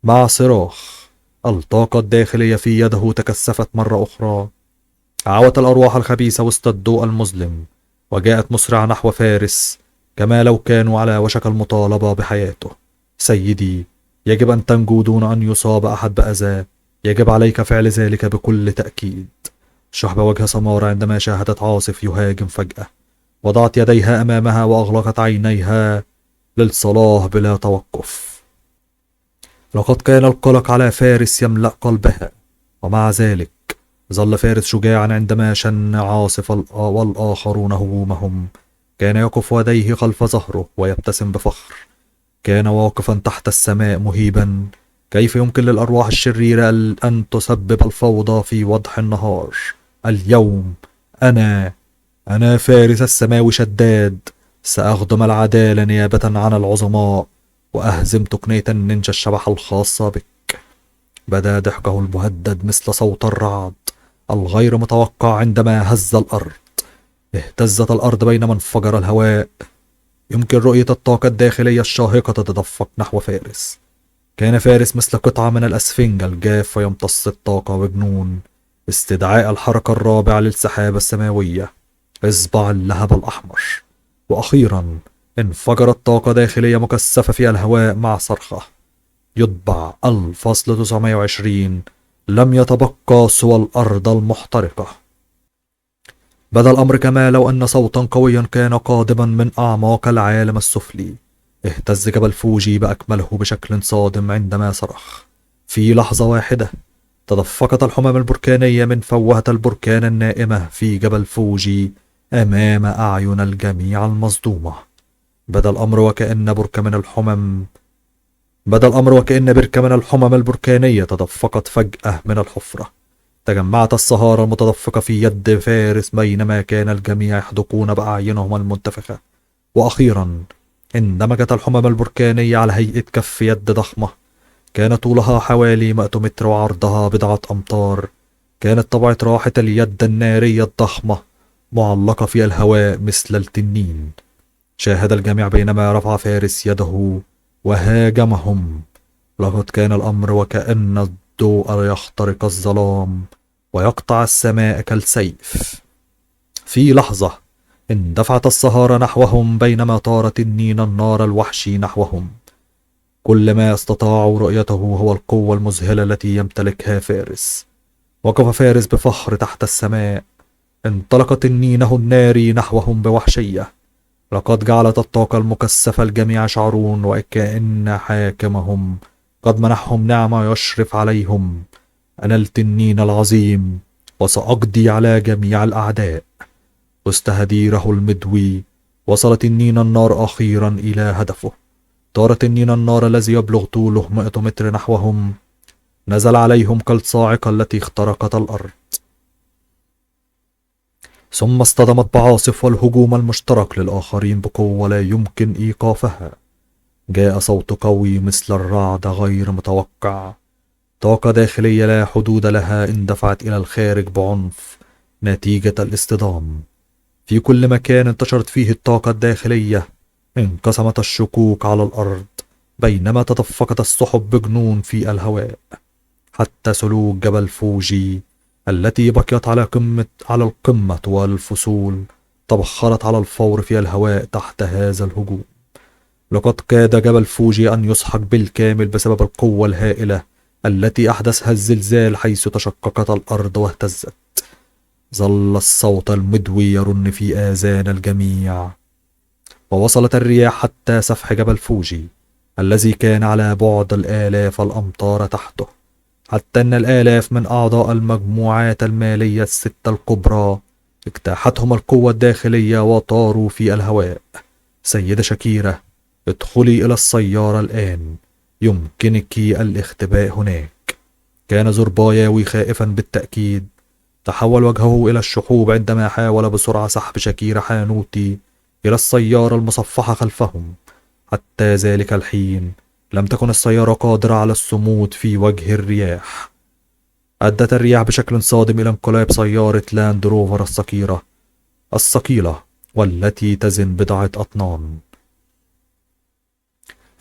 مع صراخ، الطاقة الداخلية في يده تكثفت مرة أخرى. عوت الأرواح الخبيثة وسط الضوء المظلم، وجاءت مسرعة نحو فارس كما لو كانوا على وشك المطالبة بحياته. سيدي، يجب أن تنجو دون أن يصاب أحد بأذى. يجب عليك فعل ذلك بكل تأكيد. شحب وجه سمارة عندما شاهدت عاصف يهاجم فجأة. وضعت يديها أمامها وأغلقت عينيها للصلاة بلا توقف. لقد كان القلق على فارس يملأ قلبها، ومع ذلك ظل فارس شجاعا عندما شن عاصف والآخرون هجومهم. كان يقف يديه خلف ظهره ويبتسم بفخر. كان واقفا تحت السماء مهيبا. كيف يمكن للأرواح الشريرة أن تسبب الفوضى في وضح النهار؟ اليوم أنا فارس السماوي شداد، سأخدم العدالة نيابة عن العظماء، وأهزم تقنية النينجا الشبح الخاصة بك. بدا ضحكه المهدد مثل صوت الرعد الغير متوقع عندما هز الأرض. اهتزت الأرض بينما انفجر الهواء. يمكن رؤية الطاقة الداخلية الشاهقة تتدفق نحو فارس. كان فارس مثل قطعة من الأسفنجة الجاف يمتص الطاقة بجنون، استدعاء الحركة الرابعة للسحابة السماوية، إصبع اللهب الأحمر. وأخيرا انفجرت طاقة داخلية مكثفة في الهواء مع صرخة. يتبع الفصل 920. لم يتبقى سوى الأرض المحترقة. بدا الأمر كما لو أن صوتا قويا كان قادما من أعماق العالم السفلي. اهتز جبل فوجي بأكمله بشكل صادم عندما صرخ. في لحظة واحدة تدفقت الحمم البركانية من فوهة البركان النائمة في جبل فوجي أمام أعين الجميع المصدومة. بدا الأمر وكأن بركة من الحمم البركانية تدفقت فجأة من الحفرة. تجمعت الصهارة المتدفقة في يد فارس بينما كان الجميع يحدقون بأعينهم المنتفخة. وأخيرا اندمجت الحمم البركانية على هيئة كف يد ضخمة. كان طولها حوالي 100 متر وعرضها 1 أمتار. كانت طبعة راحة اليد النارية الضخمة معلقة في الهواء مثل التنين. شاهد الجميع بينما رفع فارس يده وهاجمهم. لقد كان الأمر وكأن الضوء يخترق الظلام ويقطع السماء كالسيف. في لحظة اندفعت الصهارة نحوهم بينما طار تنين النار الوحشي نحوهم. كل ما استطاعوا رؤيته هو القوة المذهلة التي يمتلكها فارس. وقف فارس بفخر تحت السماء. انطلق تنينه الناري نحوهم بوحشية. لقد جعلت الطاقة المكثفة الجميع يشعرون وكأن حاكمهم قد منحهم نعمة يشرف عليهم. أنا التنين العظيم وسأقضي على جميع الأعداء. وسط هديره المدوي وصل تنين النار أخيرا إلى هدفه. طار تنين النار الذي يبلغ طوله 100 متر نحوهم. نزل عليهم كالصاعقة التي اخترقت الأرض. ثم اصطدمت بعاصف والهجوم المشترك للآخرين بقوة لا يمكن إيقافها. جاء صوت قوي مثل الرعد غير متوقع. طاقة داخلية لا حدود لها اندفعت إلى الخارج بعنف نتيجة الاصطدام. في كل مكان انتشرت فيه الطاقة الداخلية انقسمت الشكوك على الأرض، بينما تدفقت السحب بجنون في الهواء، حتى سلوك جبل فوجي التي بقيت على القمة والفصول تبخرت على الفور في الهواء تحت هذا الهجوم. لقد كاد جبل فوجي أن يسحق بالكامل بسبب القوة الهائلة التي أحدثها الزلزال، حيث تشققت الأرض واهتزت. ظل الصوت المدوي يرن في آذان الجميع، ووصلت الرياح حتى سفح جبل فوجي الذي كان على بعد الآلاف الأمتار تحته، حتى أن الآلاف من أعضاء المجموعات المالية الستة الكبرى اجتاحتهم القوة الداخلية وطاروا في الهواء. سيدة شاكيرا، ادخلي إلى السيارة الآن، يمكنك الاختباء هناك. كان زرباياوي خائفا بالتأكيد. تحول وجهه إلى الشحوب عندما حاول بسرعة سحب شاكيرا حانوتي إلى السيارة المصفحة خلفهم. حتى ذلك الحين لم تكن السيارة قادرة على الصمود في وجه الرياح. أدت الرياح بشكل صادم إلى انقلاب سيارة لاند روفر الثقيلة والتي تزن بضعة أطنان.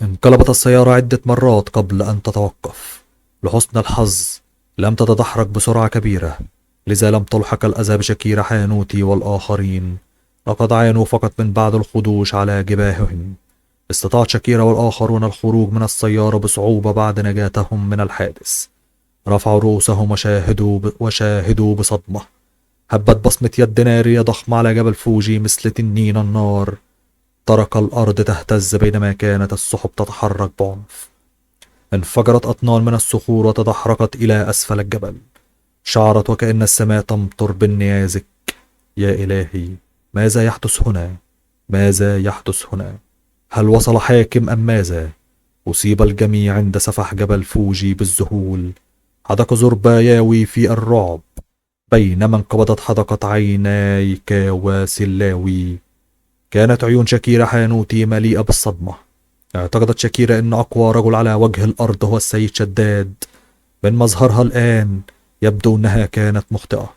انقلبت السيارة عدة مرات قبل أن تتوقف. لحسن الحظ لم تتدحرج بسرعة كبيرة، لذا لم تلحق الأذى بشاكيرا حانوتي والآخرين. لقد عانوا فقط من بعض الخدوش على جباههم. استطاعت شاكيرا والآخرون الخروج من السيارة بصعوبة بعد نجاتهم من الحادث. رفعوا رؤوسهم وشاهدوا بصدمة. هبت بصمة يد نارية ضخمة على جبل فوجي مثل تنين النار. ترك الأرض تهتز بينما كانت السحب تتحرك بعنف. انفجرت أطنان من الصخور وتدحرجت إلى أسفل الجبل. شعرت وكأن السماء تمطر بالنيازك. يا إلهي، ماذا يحدث هنا؟ ماذا يحدث هنا؟ هل وصل حاكم أم ماذا؟ أصيب الجميع عند سفح جبل فوجي بالذهول. حدق زرباياوي في الرعب بينما انقبضت حدقة عيناي كواسلاوي. كانت عيون شاكيرا حانوتي مليئة بالصدمة. اعتقدت شاكيرا أن أقوى رجل على وجه الأرض هو السيد شداد. من مظهرها الآن يبدو أنها كانت مخطئة.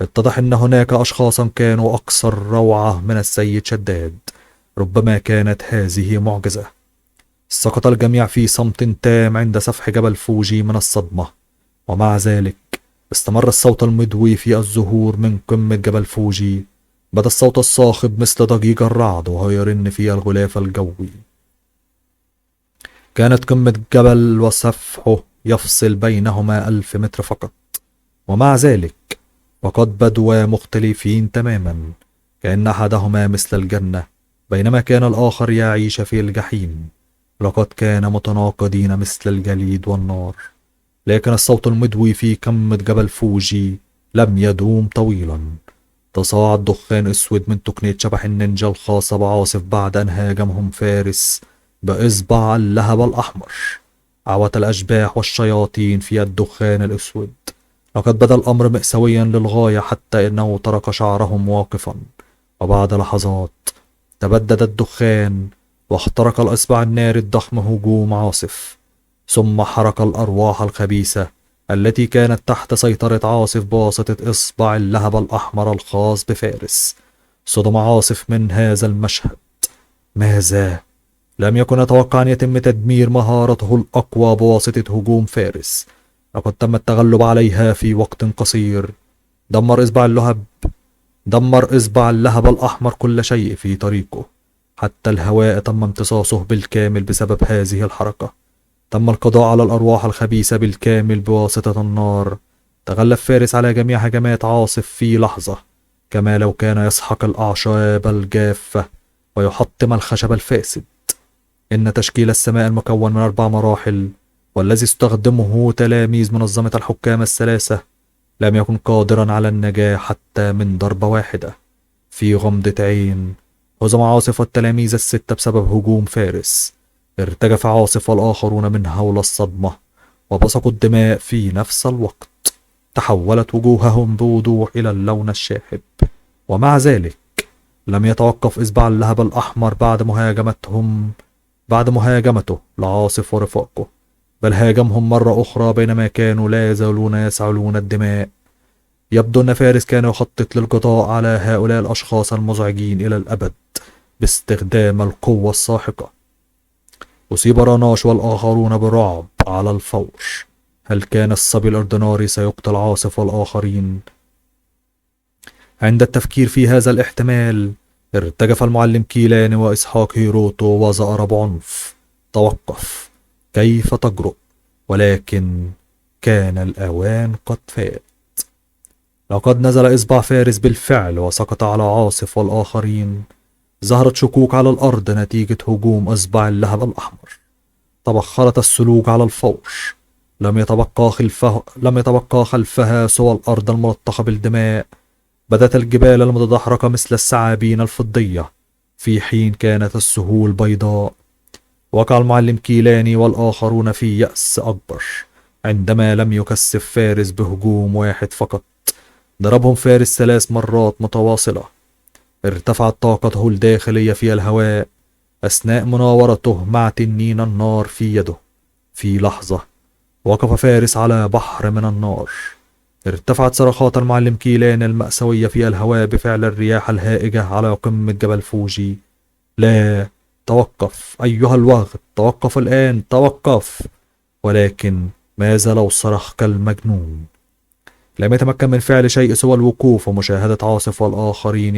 اتضح أن هناك أشخاصا كانوا أكثر روعة من السيد شداد. ربما كانت هذه معجزة. سقط الجميع في صمت تام عند سفح جبل فوجي من الصدمة، ومع ذلك استمر الصوت المدوي في الزهور من قمة جبل فوجي. بدا الصوت الصاخب مثل ضجيج الرعد وهو يرن في الغلاف الجوي. كانت قمة جبل وسفحه يفصل بينهما 1000 متر فقط، ومع ذلك وقد بدوا مختلفين تماما، كأن أحدهما مثل الجنة بينما كان الآخر يعيش في الجحيم. لقد كانا متناقضين مثل الجليد والنار. لكن الصوت المدوي في قمة جبل فوجي لم يدوم طويلا. تصاعد دخان اسود من تقنية شبح النينجا الخاصة بعاصف بعد أن هاجمهم فارس بإصبع اللهب الأحمر. عوت الأشباح والشياطين في الدخان الأسود. لقد بدا الأمر مأساويا للغاية حتى إنه ترك شعرهم واقفا، وبعد لحظات تبدد الدخان واخترق الإصبع الناري الضخم هجوم عاصف، ثم حرق الأرواح الخبيثة التي كانت تحت سيطرة عاصف بواسطة إصبع اللهب الأحمر الخاص بفارس. صدم عاصف من هذا المشهد. ماذا؟ لم يكن يتوقع أن يتم تدمير مهارته الأقوى بواسطة هجوم فارس. لقد تم التغلب عليها في وقت قصير. دمر إصبع اللهب الأحمر كل شيء في طريقه، حتى الهواء تم امتصاصه بالكامل بسبب هذه الحركة. تم القضاء على الأرواح الخبيثة بالكامل بواسطة النار. تغلب فارس على جميع هجمات عاصف في لحظة، كما لو كان يسحق الأعشاب الجافة ويحطم الخشب الفاسد. إن تشكيل السماء المكون من 4 مراحل والذي استخدمه تلاميذ منظمة الحكام الثلاثة لم يكن قادرا على النجاة حتى من ضربة واحدة. في غمضة عين هزم عاصف والتلاميذ الستة بسبب هجوم فارس. ارتجف عاصف والآخرون من هول الصدمة وبصقوا الدماء في نفس الوقت. تحولت وجوههم بوضوح إلى اللون الشاحب، ومع ذلك لم يتوقف إصبع اللهب الأحمر بعد مهاجمته لعاصف ورفاقه. بل هاجمهم مرة أخرى بينما كانوا لا يزالون يسعلون الدماء. يبدو أن فارس كان يخطط للقضاء على هؤلاء الأشخاص المزعجين إلى الأبد باستخدام القوة الساحقة. أصيب راناش والآخرون برعب على الفور. هل كان الصبي الأردناري سيقتل عاصف والآخرين؟ عند التفكير في هذا الاحتمال ارتجف المعلم كيلاني وإسحاق هيروتو وزأر بعنف. توقف، كيف تجرؤ؟ ولكن كان الأوان قد فات. لقد نزل إصبع فارس بالفعل وسقط على عاصف والآخرين. ظهرت شكوك على الأرض نتيجة هجوم إصبع اللهب الأحمر. تبخرت السلوك على الفور. لم يتبقى خلفها سوى الأرض الملطخة بالدماء. بدت الجبال المتدحرجة مثل الثعابين الفضية في حين كانت السهول بيضاء. وقع المعلم كيلاني والآخرون في يأس أكبر عندما لم يكثف فارس بهجوم واحد فقط. ضربهم فارس 3 مرات متواصلة. ارتفعت طاقته الداخلية في الهواء أثناء مناورته مع تنين النار في يده. في لحظة وقف فارس على بحر من النار. ارتفعت صرخات المعلم كيلان المأساوية في الهواء بفعل الرياح الهائجة على قمة جبل فوجي. لا، توقف أيها الوغد، توقف الآن، توقف. ولكن ماذا لو صرخ كالمجنون؟ لم يتمكن من فعل شيء سوى الوقوف ومشاهدة عاصف والآخرين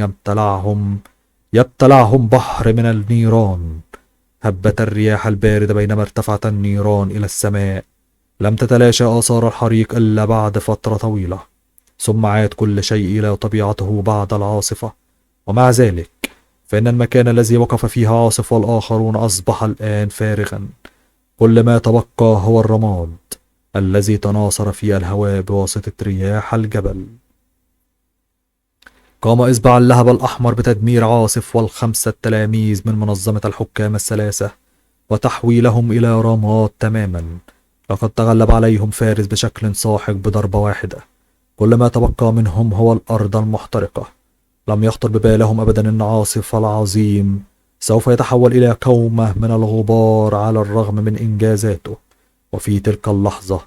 يبتلعهم بحر من النيران. هبت الرياح الباردة بينما ارتفعت النيران إلى السماء. لم تتلاشى آثار الحريق إلا بعد فترة طويلة، ثم عاد كل شيء إلى طبيعته بعد العاصفة. ومع ذلك فإن المكان الذي وقف فيه عاصف والآخرون أصبح الآن فارغا. كل ما تبقى هو الرماد الذي تناثر في الهواء بواسطة رياح الجبل. قام إصبع اللهب الأحمر بتدمير عاصف وال5 تلاميذ من منظمة الحكام ال3 وتحويلهم إلى رماد تماما. لقد تغلب عليهم فارس بشكل ساحق بضربة واحدة. كل ما تبقى منهم هو الأرض المحترقة. لم يخطر ببالهم أبدا أن عاصف العظيم سوف يتحول إلى كومة من الغبار على الرغم من إنجازاته. وفي تلك اللحظة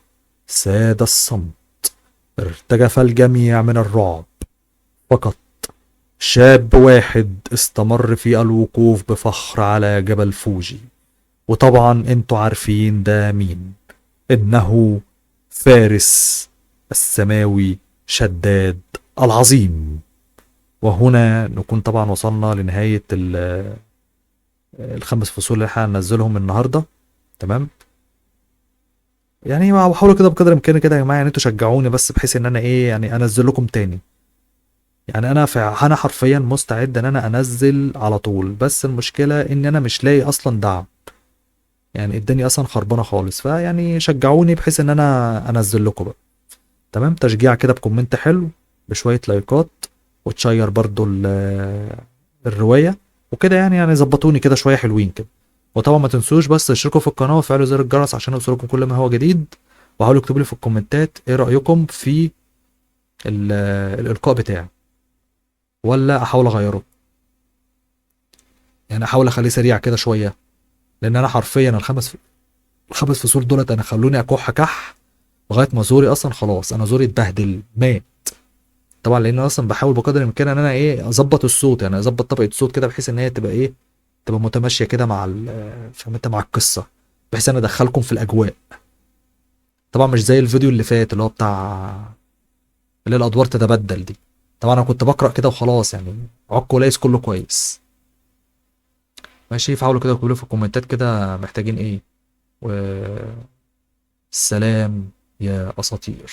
ساد الصمت. ارتجف الجميع من الرعب. فقط شاب واحد استمر في الوقوف بفخر على جبل فوجي. وطبعا انتوا عارفين ده مين. إنه فارس السماوي شداد العظيم. وهنا نكون طبعا وصلنا لنهاية ال5 فصول اللي احنا هننزلهم النهاردة. تمام، يعني بحاول كده بقدر الامكان كده يا جماعة، يعني انتوا شجعوني بس بحيث ان انا ايه يعني انزل لكم تاني. يعني انا حرفيا مستعد ان انا انزل على طول، بس المشكلة ان انا مش لاقي اصلا دعم. يعني الدنيا اصلا خربانة خالص، فيعني شجعوني بحيث ان انا انزل لكم بقى. تمام، تشجيع كده بكومنت حلو بشوية لايكات وتشير برضو الرواية وكده، يعني ظبطوني كده شوية حلوين كده. وطبعا ما تنسوش بس تشتركوا في القناة وفعلوا زر الجرس عشان يوصلكم كل ما هو جديد. وحاولوا اكتبوا لي في الكومنتات ايه رأيكم في الإلقاء بتاعي، ولا احاول اغيره. يعني احاول اخليه سريع كده شوية، لان انا حرفيا الخمس فصول دولت انا خلوني اكح كح لغاية ما زوري اصلا خلاص، انا زوري اتبهدل مات. طبعا لان انا اصلا بحاول بقدر الامكان ان انا ايه اظبط الصوت، يعني اظبط طبقة الصوت كده بحيث ان هي تبقى ايه، تبقى متماشية كده مع فاهم انت، مع القصة، بحيث ان ادخلكم في الاجواء. طبعا مش زي الفيديو اللي فات اللي هو بتاع اللي الادوار تتبدل دي. طبعا انا كنت بقرأ كده وخلاص، يعني عك وليس كله كويس. ماشي، فحاولوا كده تقولوا في الكومنتات كده محتاجين ايه. والسلام يا اساطير.